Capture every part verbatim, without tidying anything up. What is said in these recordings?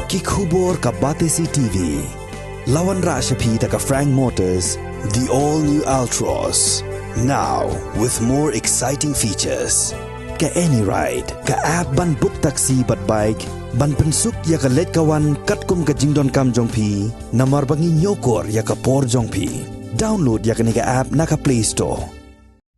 Ki khubor ka Batesi T V. La wanrah sha phi da ka Frank Motors, the all new Altroz. Now with more exciting features. Ka Any Ride, ka app ban book taxi bad bike, ban pynsuk ïa ka leit ka wan katkum ka jingdonkam jong phi, namar ba ngi ñiewkor ïa ka por jong phi. Download ïa kane ka app na ka Play Store.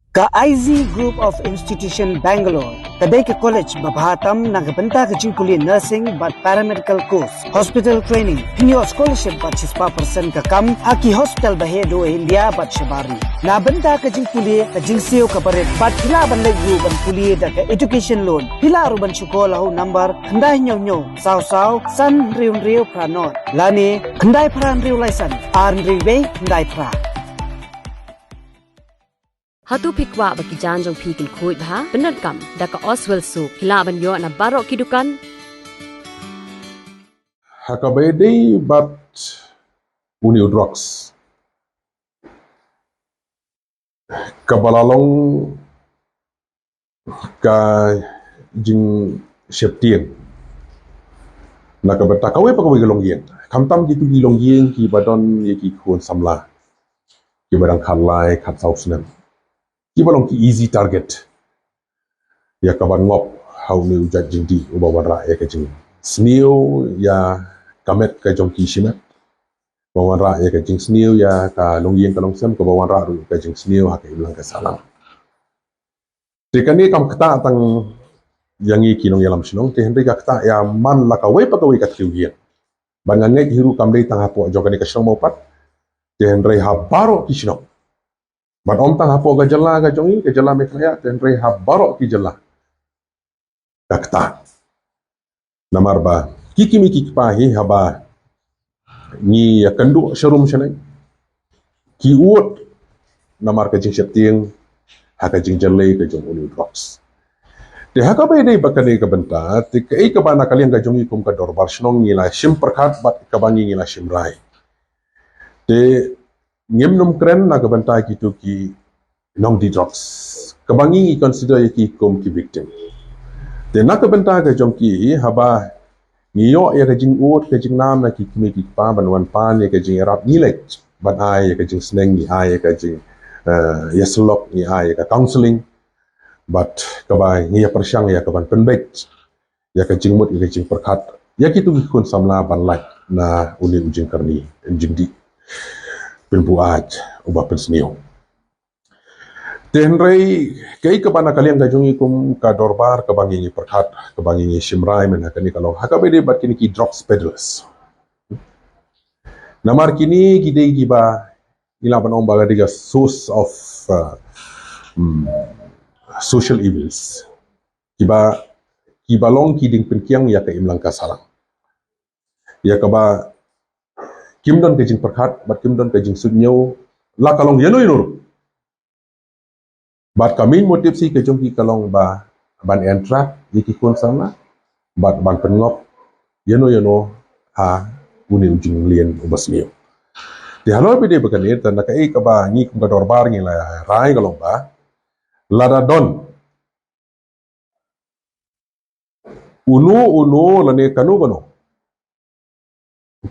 Ka I Z Group of Institution Bangalore ka dei ka college ba bha tam na ka bynta ka jingpule nursing bad paramedical course, hospital training. Phin ïoh scholarship bad shispah percent ka kam ha ki hospital ba heh duh ha India bad shabar ri. Na bynta ka jingpule, ka jingsiew kaba rit bad phi lah ban leit ruh ban pule da ka education loan. Phi lah ruh ban shu call ha u number khyndai hynñiew hynñiew saw saw san hynriew hynriew phra nod lane khyndai phra hynriew lai san ar hynriew wei khyndai phra. Hato phi kwah ba ki jaiñ jong phi kin khuid bha? Pyndonkam da ka Oswell Soap, phi lah ban ïoh na baroh ki dukan. Ha kaba ïadei bad une u drugs, kaba la long ka jingsheptieng na ka bynta kawei pa kawei ka longïing, khamtam kitu ki longïing kiba don ïa ki khun samla kiba dang khatlai khatsaw snem, kiba long ki easy target ïa kaban ngop ha une u jait jingdih uba wanrah ïa ka jingsniew ïa ka met ka jong ki shimet, ba wanrah ïa ka jingsniew ïa ka longïing ka longsem, kaba wanrah ruh ka jingsniew ha ka imlang ka sahlang. Te kane kam ktah tang ïa ngi ki nongïalam shnong, te hynrei ka ktah ïa man la kawei pa kawei ka thliew ïing. Ba nga ngeit hi ruh kam dei tang hapoh jong kane ka shnong Mawpat, te hynrei ha baroh ki shnong. Bad ym tang hapoh ka jylla ka jong ngi, ka jylla Meghalaya, te hynrei ha baroh ki jylla ka ktah. Namar ba ki kmie ki kpa hi haba ngi ïakynduh sharum shaneng, ki ud namar ka jingsheptieng ha ka jingjyllei ka jong une u drugs. Te ha kaba ïadei bad kane ka bynta, te kaei kaba na ka liang ka jong ngi kum ka dorbar shnong ngi la shim pyrkhat bad kaba ngi ngi la shim rai. Te ngim nym kren na ka bynta kitu ki nongdih drugs, kaba ngi ngi consider ïa ki kum ki victim. Te na ka bynta ka jong ki, haba ngi ïoh ïa ka jingud ka jingnam na ki kmie ki kpa ban wan pan ïa ka jingïarap, ngi leit ban ai ïa ka jingsneng, ngi ai ïa ka jing, eh, ïasyllok, ngi ai ïa ka counselling. Bad kaba ngi ïa pyrshang ïa kaban pynbeit ïa ka jingmut, ïa ka jingpyrkhat ïa kitu ki khun samla ban lait na une u jingkyrni, jingdih pynbuaid uba pynsniew. Te hynrei kaei kaba na ka liang ka jong ngi kum ka dorbar, kaba ngi ngi pyrkhat, kaba ngi ngi shim rai mynta kane ka long ha kaba ïadei bad kine ki drugs peddlers. Namar kine ki dei kiba ngi lah ban ong ba ka dei ka source of, uh, mm, social evils. Kiba, kiba long ki dieng pynkiang ïa ka imlang ka sahlang, ïa kaba kim don ka jingpyrkhat bad kim don ka jingsuidñiew la ka long ïano ïano ruh. Bad ka main motive shi ka jong ki ka long ba ban entrap ïa ki khun samla bad ban pynngop ïano ïano ha une u jingleh uba sniew. Te halor ba ïadei bad kane, te na kaei kaba ngi kum ka dorbar ngi la rai ka long ba lada don uno uno lane kano kano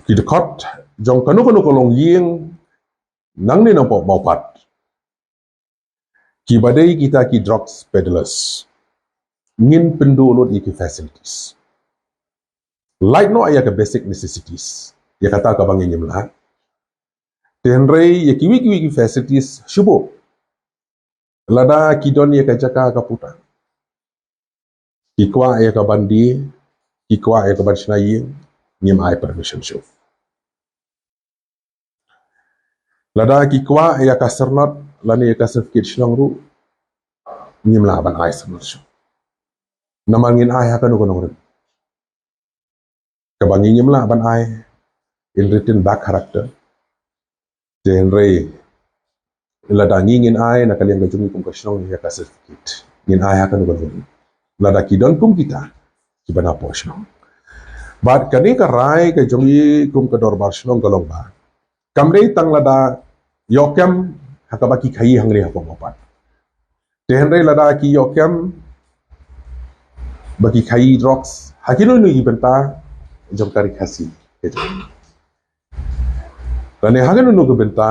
ki dkhot jong kano kano ka longïing nangne na Mawpat, kiba dei kita ki drugs peddlers, ngin pynduh lut ïa ki facilities. Lait noh ïa ka basic necessities, ïa kata kaba ngi ngim lah. Te hynrei ïa kiwei kiwei ki facilities shuh buh. Lada ki don ïa ka jaka ka puta, ki kwah ïa kaban die, ki kwah ïa kaban shna ïing, ngim ai permission shuh. Lada ki kwah ïa ka syrnod lane ïa ka certificate shnong ruh, ngim lah ban ai syrnod shuh. Namar ngin ai ha kano kano nongrim. Kaba ngi ngim lah ban ai in written back character. Te hynrei lada ngi ngin ai na ka liang ka jong ngi kum ka shnong ïa ka certificate, ngin ai ha kano kano nongrim. Lada ki don kum kita kiba na poh shnong. Bad kane ka rai ka jong ngi kum ka dorbar shnong ka long ba kam dei tang lada ïoh kem ha kaba ki khaïi hangne hapoh Mawpat. Te hynrei lada ki ïoh kem ba ki khaïi drugs ha kino kino ki bynta, jong ka ri Khasi ka jong ngi, lane ha kano kano ka bynta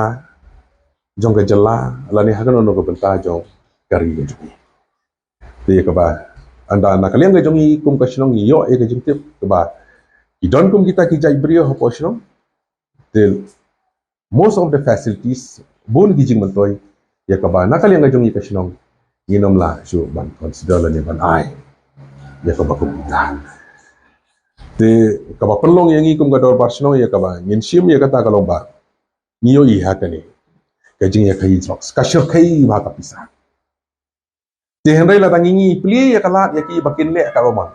jong ka jylla, lane ha kano kano ka bynta jong ka ri ka jong ngi. Te ïa kaba, ynda na ka liang ka jong ngi kum ka shnong ngi ïoh ïa ka jingtip kaba ki don kum kita ki jait briew hapoh shnong. Te most of the facilities, bun ki jingmyntoi ïa kaba na ka liang ka jong ngi ka shnong ngin ym lah shuh ban consider lane ban ai ïa kaba kum kita. Te kaba pynlong ïa ngi kum ka dorbar shnong ïa kaba ngin shim ïa kata ka long ba ngi ïohi ha kane ka jingïakhaïi drugs, ka shyrkhei bha ka pisa. Te hynrei lada ngi, ngi plie ïa ka lad ïa ki ba kin leh katba mon,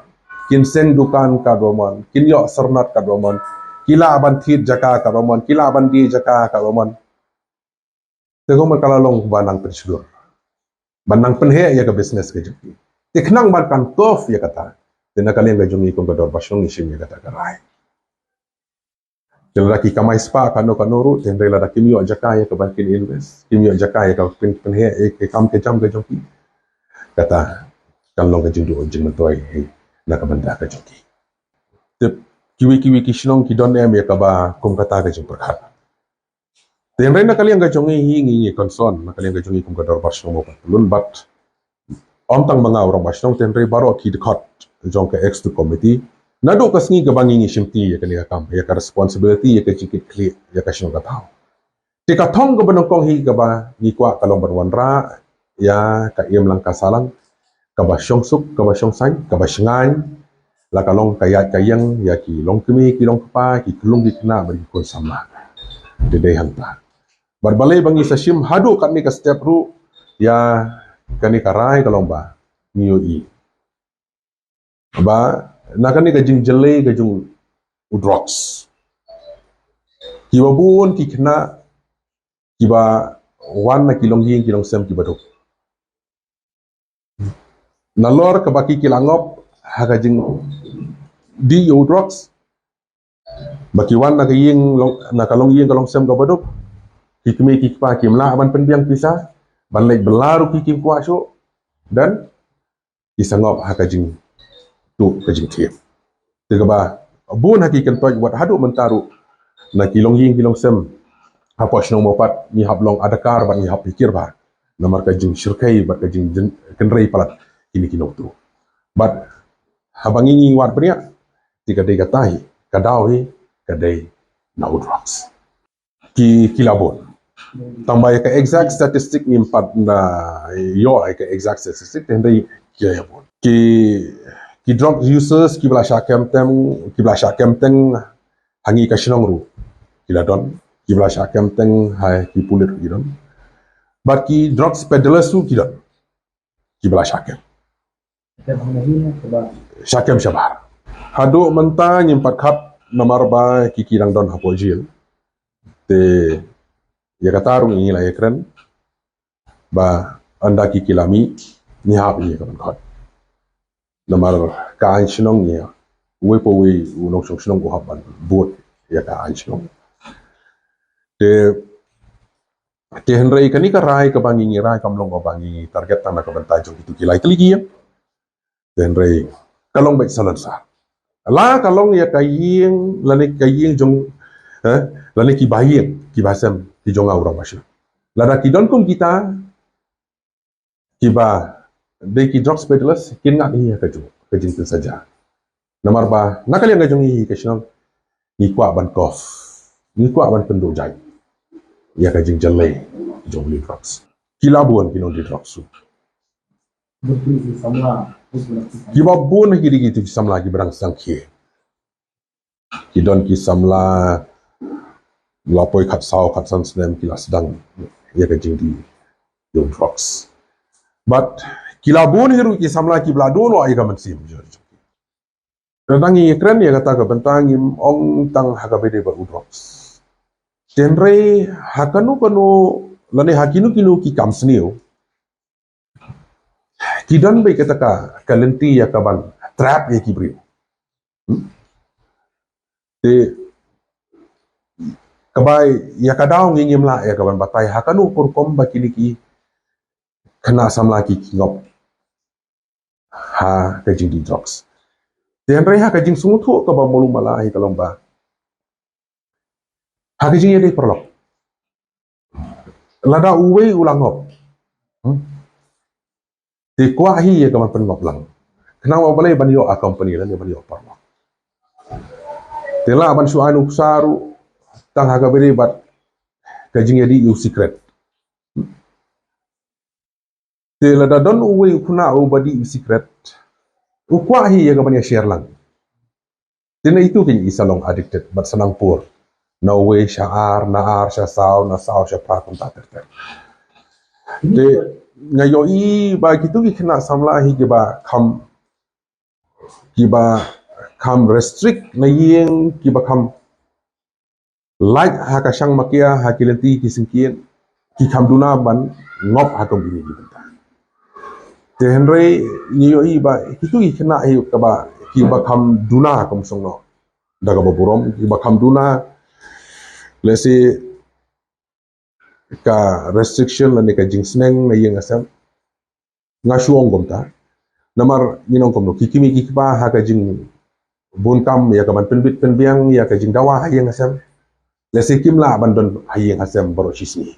kin seng dukan katba mon, kin ïoh syrnat katba mon, ki lah ban thied jaka katba mon, ki lah ban die jaka katba mon, te kumno ka la long ba nang pynshlur, ba nang pynheh ïa ka business ka jong ki. Te khnang ban kan tough ïa kata, te na ka liang ka jong ngi kum ka dorbar shnong ngi shim ïa kata ka rai. Te lada ki kamai spah kano kano ruh, te hynrei lada kim ïoh jaka ïa kaban kin invest, kim ïoh jaka ïa kaban pynheh ïa ka kam ka jam ka jong ki, kata kan long ka jingduh jingmyntoi na ka bynta ka jong ki. Te kiwei kiwei ki shnong ki don em ïa kaba kum kata ka jingpyrkhat. Te hynrei na ka liang ka jong ngi hi, ngi, ngi concern na ka liang ka jong ngi kum ka dorbar shnong mo pat lun bat. Ym tang ma nga u rangbah shnong, te hynrei baroh ki dkhot jong ka executive committee, naduh ka sngi kaba ngi, ngi shimti ïa kane ka kam, ïa ka responsibility, ïa ka jingkitkhlieh ïa ka shnong ka thaw. Te ka thong kaba nyngkong hi kaba ngi kwah ka long ban wanrah ïa ka imlang ka sahlang, kaba shongsuk, kaba shongsaiñ, kaba shngaiñ, la ka long ka ïaid ka ïeng ïa ki longkmie ki longkpa, ki khyllung ki khynnah bad ki khun samla. Te dei hangta. Bad balei ba ngi sa shim haduh katne ka step ruh ïa kane ka rai, ka long ba ngi ïohi ba na kane ka jingjyllei ka jong u drugs, kiba bun ki khynnah kiba wan na ki longïing ki longsem kiba duk, nalor kaba ki, ki la ngop ha ka jingdih ïa u drugs, ba ki wan na ka ïing long, na ka longïing ka longsem kaba duk, ki kmie ki kpa kim lah ban pynbiang pisa, ban leit bylla ruh ki kim kwah shuh, dan ki sa ngop ha ka jingtuh ka jingthied. Te kaba bun ha ki kyntoit wat haduh mynta ruh na ki longïing ki longsem hapoh shnong mo pat ngi hap long adakar bad ngi hap pyrkhat bha namar ka jingshyrkhei bad ka jingkynrei palat kine ki nongtuh. Bad haba ngi, ngi wad bniah, te ka dei kata hi, ka daw hi ka dei na u drugs. Ki, ki la bun. Tang ba ïa ka exact statistic ngim pat ïoh ïa ka exact statistic, te hynrei ki la bun. Ki, ki drug users kiba la shah kem teng, kiba la shah kem teng ha ngi ka shnong ruh ki la don, kiba la shah kem teng ha ki pulit ruh ki don. Bad ki drugs peddlers ruh ki don, kiba la shah kem. Shah kem shabar. Haduh mynta ngim pat khap namar ba ki, ki dang don hapoh jail. Te ïa kata ruh ngi la ïakren ba ynda ki, ki la mih, ngi hap ïa ka ban khot. Namar ka aiñ shnong ngi, uwei pa uwei u nongshong shnong u hap ban bud ïa ka aiñ shnong. Te, te hynrei kane ka rai kaba ngi, ngi rai kam long ba ngi target tang na ka bynta jong kitu ki lai tylli ki ïing. Te hynrei ka long beit salonsar. La ka long ïa ka ïing, lane ka ïing jong, eh, lane kiba ïing, kiba sem, ki jong nga u rangbah shnong. Lada ki don kum kita kiba dei ki drugs peddlers, kin ngat hi ha ka jong, ka jingpynsaja. Namar ba na ka liang ka jong ngi ka shnong, ngi kwah ban kof, ngi kwah ban pynduh jait ïa ka jingjyllei jong u drugs. Ki la bun ki nongdie drugs ruh. Kiba bun ki dei kitu ki samla kiba dang sangkhie. Ki don ki samla la poi khatsaw khatsan snem ki la sdang ïa ka jingdie ïa u drugs. Bad ki la bun hi ruh ki samla kiba la duh noh ïa ka mynsiem. Te dang ngi kren ïa kata ka bynta ngim ong tang ha kaba ïadei bad u drugs. Te hynrei ha kano kano lane ha kino kino ki kam sniew ki don beit kata ka, ka lynti ïa kaban trap ïa ki briew. Hmm? Te kaba ïa ka daw ngi ngim lah ïa kaban batai ha kano ka rukom ba kine ki khynnah samla ki, ki ngop ha ka jingdie drugs. Te hynrei ha ka jingsngewthuh kaba malu mala hi ka long ba, ha ka jingïadei paralok, lada uwei u la ngop, hmm? Te kwah hi ïa ka ban pynngop lang. Khnang ba balei? Ban ïoh a company lane ban ïoh paralok. Te lah ban shu ai nuksa ruh tang ha kaba ïadei bad ka jingïadei u secret. Te lada don uwei u khynnah uba dih u secret, u kwah hi ïa ka ban ïa share lang. Te na itu kein i sa long addicted bad sa nang pur. Na uwei sha ar, na ar sha saw, na saw sha phra, kumta ter ter. Te nga ïohi ba kitu ki khynnah samla hi kiba kham, kiba kham restrict na ïing, kiba kham lait ha ka shang makia, ha ki lynti ki syngkien, ki kham duna ban ngop ha kum kine ki bynta. Te hynrei ngi ïohi ba kitu ki khynnah hi kaba, kiba kham duna kum sngewbha da kaba burom, kiba kham duna, let's say, ka restriction lane ka jingsneng na ïing ha sem. Nga shu ong kumta. Namar ngi ong kumno, ki kmie ki kpa ha ka jingbun kam ïa ka ban pynbit pynbiang ïa ka jingdawa ha ïing ha sem, lehse kim lah ban don ha ïing ha sem baroh shi sngi.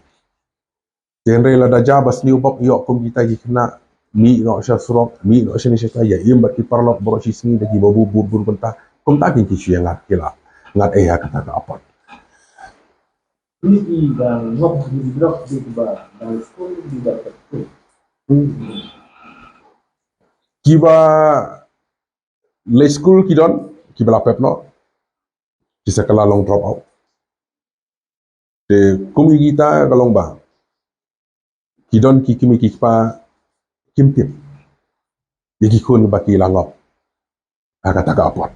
Te hynrei lada jia ba sniew bok ïoh kum kita ki khynnah, mih noh sha surok, mih noh shane shatai, ïa im bad ki paralok baroh shi sngi da kiba bun bun bun bynta, kumta kein ki shu ïa ngat, ki la ngat ei ha kata ka apot. Ki ba ngop ki drok ki ba dang skul ki ba kyrkhu. Kiba leit skul ki don, kiba la pep noh, ki sa kylla long drop out. Te kum ïa kita ka long ba ki don ki kmie ki kpa kim tip ïa ki khun ba ki la ngop ha kata ka apot.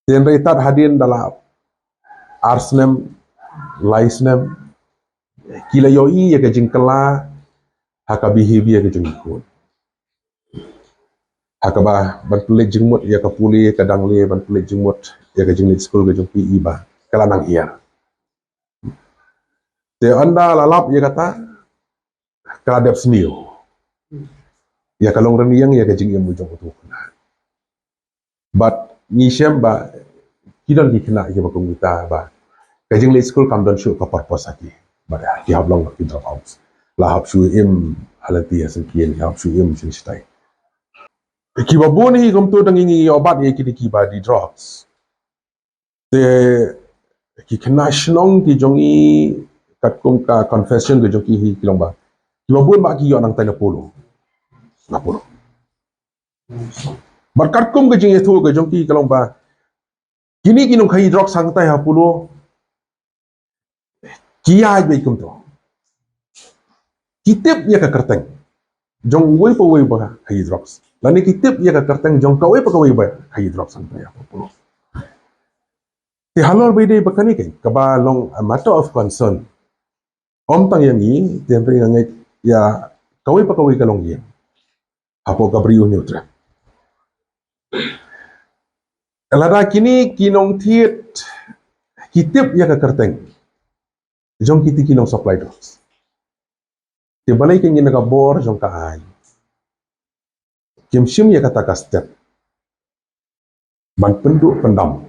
Te hynrei tad hadien da la ar snem, lai snem, ki la ïohi ïa ka jingkylla ha ka behavior ka jong ki khun. Ha kaba ban pynleit jingmut ïa ka pule, ka dang leh ban pynleit jingmut ïa ka jingleit skul ka jong ki, i ba ka la nang hiar. Te ynda la lap ïa kata, ka la dep sniew ïa ka long rynieng ïa ka jingim u jong utu u khynnah. Bad ngi shem ba ki don ki khynnah kiba kum kita ba ka jingleit skul kam don shuh ka purpose ha ki. Bad ki hap long ki drop out. La hap shu im ha lynti ha syngkien, ki hap shu im shane shatai. Kiba bun hi kumto dang ngi ïoh bat ïa kine kiba dih drugs. Te ki khynnah shnong ki jong ngi, katkum ka confession ki jong ki hi ki long ba, kiba bun ba ki ïoh nangtai na Polo. Na Polo. Bad katkum ka jingïathuh ka jong ki ka long ba, kine ki nongkhaïi drugs hangtai ha Polo, ki ïaid beit kumto. Ki tip ïa ka kyrteng jong uwei pa uwei ba khaïi drugs, lane ki tip ïa ka kyrteng jong kawei pa kawei ba khaïi drugs hangtai ha Polo. Te halor ba ïadei bad kane kein kaba long a matter of concern, ym tang ïa ngi, te hynrei nga ngeit ïa kawei pa kawei ka longïing hapoh ka Bri U Hynñiewtrep. Lada kine ki nongthied ki tip ïa ka kyrteng jong kiti ki nong supply drugs, te balei kein na ka bor jong ka aiñ kim shim ïa kata ka step ban pynduh pyndam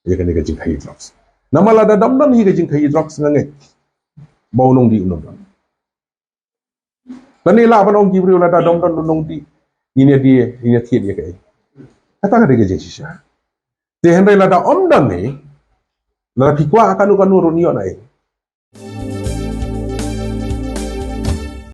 ïa kane ka jingkhaïi drugs? Namar lada dam don hi ka jingkhaïi drugs, nga ngeit ba u nongdih un ym don. Lane lah ban ong ki briew, lada dam don u nongdih, ngin ïa die, ngin ïa thied ïa kaei? Kata ka dei ka jingshisha. Te hynrei lada ym don hi, lada phi kwah kano kano ruh, ïoh na ei?